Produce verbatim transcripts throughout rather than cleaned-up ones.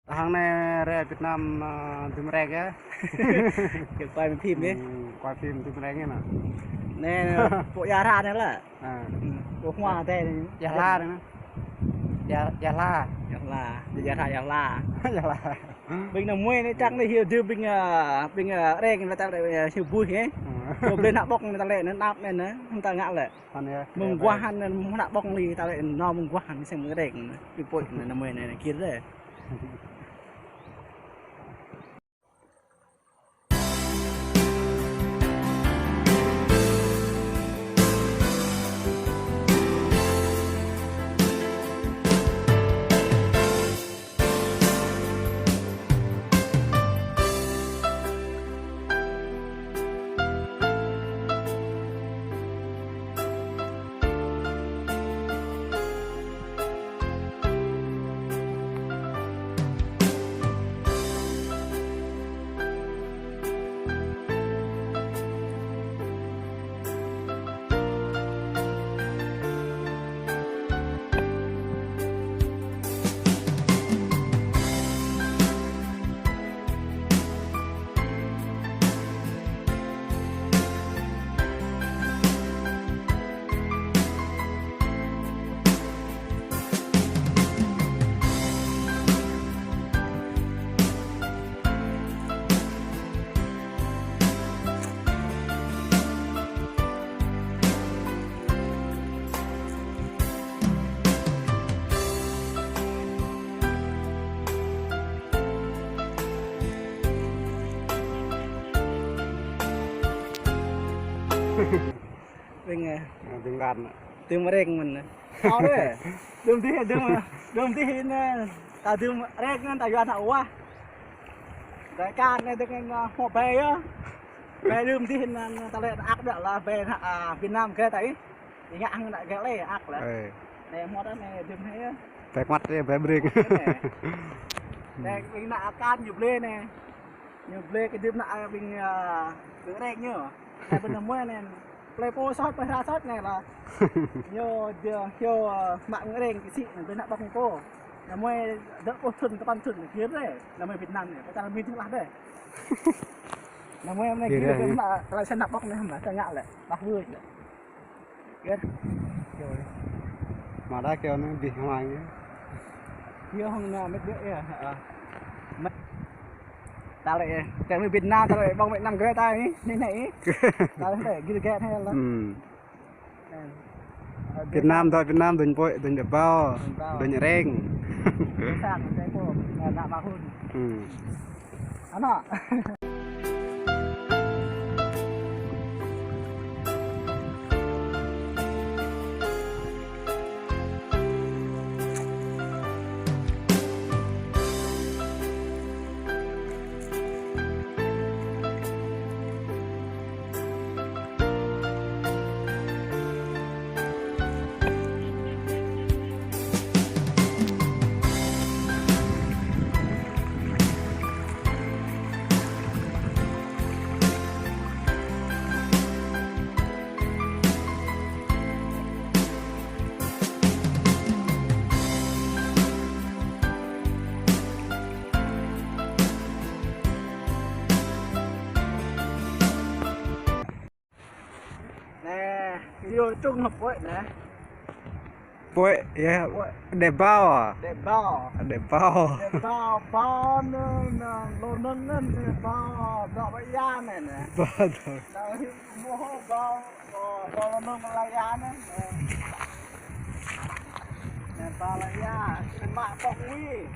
Hăng anai rai Việt Nam, ơ, dưm rek yơh. Kơ quay phim yơh. Hmm, quay phim dưm rek yơh nă. Anai, pô Ia Hra anai lah. À. Hmm, pô Hmua tê anai. Ia Hla anai nă. Ia, Ia Hla. Ia Hla. Ia Hra, Ia Hla. Ia Hla. Ƀing anai mơi anai čang anai hyu dưm ƀing, ơ, ƀing, ơ, rek anai ta lĕ, ơ, hyu buih yơh. Hmm. Kơ ƀing ană ƀŏk anai ta lĕ anŭn anăp anai nă, hăng ta ngă lĕ. Hăn yơh. Mơ̆ng guah hăn, mơ̆ng ană ƀŏk anai ta lĕ anŭn mơ̆ng guah hăn, mơ̆ng rek anai. Ƀing pô anai mơi anai, anai kiăng deh. Ƀing, ơ, ơ, ƀing lăn. Dưm rek mơ̆n. Ơ, dih. Dưm dih, dưm, dưm dih anai. Ta dưm rek anai, ta yua ană wah. Dai kan anai dưm anai, ơ, hmâo ƀe yơh. Ƀe dưm dih anai, anai ta lĕ ăk biă lah ƀe ană, ơ, Việt Nam gơ̆ ta ih. Ih ngă hăng ană gơ̆ lĕ ăk lah. Ơ. Anai hmâo anai dưm anai yơh. Ƀe kơmăt yơh, ƀe brek. Anai. Anai ƀing ană akan ñu blơi anai. Ñu blơi kơ dưm ană, ơ, ƀing, ơ, ƀing rek ñu. Anai ƀing anai mơi anai. Plei pô sot, plei Hra sot anai lah. Ñu, ñu, ñu, ơ, mă ƀing rek kơ sĭ, anai ƀing ană ƀŏk ñu pô. Anai mơi dơ̆ pô thŭn, tơpăn thŭn, anai kiăng deh. Anai mơi Việt Nam anai, pơčah anai mơi tơlah deh. Anai mơi anai kiăng deh. Kiăng deh, anai, anai sa ană ƀŏk anai, anai sa ngă lĕ. Bah wơi lĕ. Kiăng. Kiăng. Mă đa kiăng anai dih hmai anai. Kiăng hăng anai mĕt dih yơh. Ơ. Mĕt. Ta lĕ, ta lĕ Việt Nam, ta lĕ ƀơ̆ng Việt Nam gơ̆ ta anai, anai anai. Ta lĕ gir gĕt anai lah. Hmm. Việt Nam thôi, Việt Nam, duñ pô, duñ đe bao, duñ rek. Sang, anai pô, anai ană mă hun. Hmm. Ană. Anai, yua trŭng hă pô anai. Pô, yơh, pô. Đe bao à? Đe bao. Đe bao. Đe bao, bao anai, anai, lŏn anai, anai, bao, bao ƀă ia anai, anai. Bao dong. Anai, hmâo bao, bao, bao lŏn anai ƀă ia anai. Anai, bao ƀă ia, anai mă ƀŏk wĭ.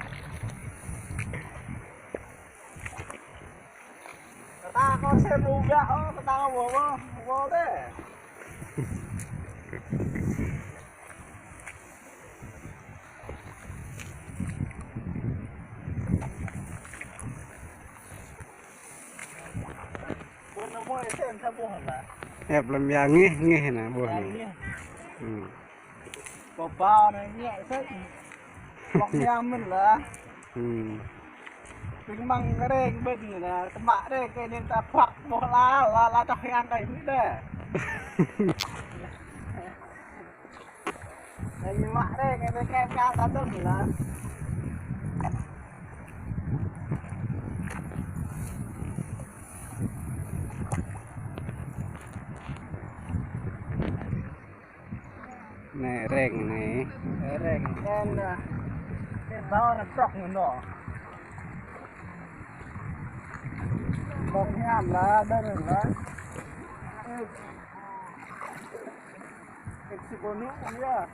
Kơ ta kơ sem ƀuh ƀiă ôh, kơ ta kơ ƀuh ƀuh, ƀuh deh. Ƀuh anai ƀuh sem sa ƀuh lah. Ĕp lăm ia ngeh, ngeh anai ƀuh anai. Ngeh. Hmm. Pơpao anai ñĕk sĕ. Pŏk ñam mơ̆n lah. Hmm. Ƀing mơ̆ng rek ƀing anai, tơmă rek kơ anai ta păk ƀuh lah, lah, lah čoh yang kơ anai deh. Anai mă rek kơ anai kơ ta tơl lah. Reng anai. Reng. Kan, ah, kơ bao ră trŏk ngă nô. Trŏk hiam lah, đơr lah. Ê, ê, si bônu, ya.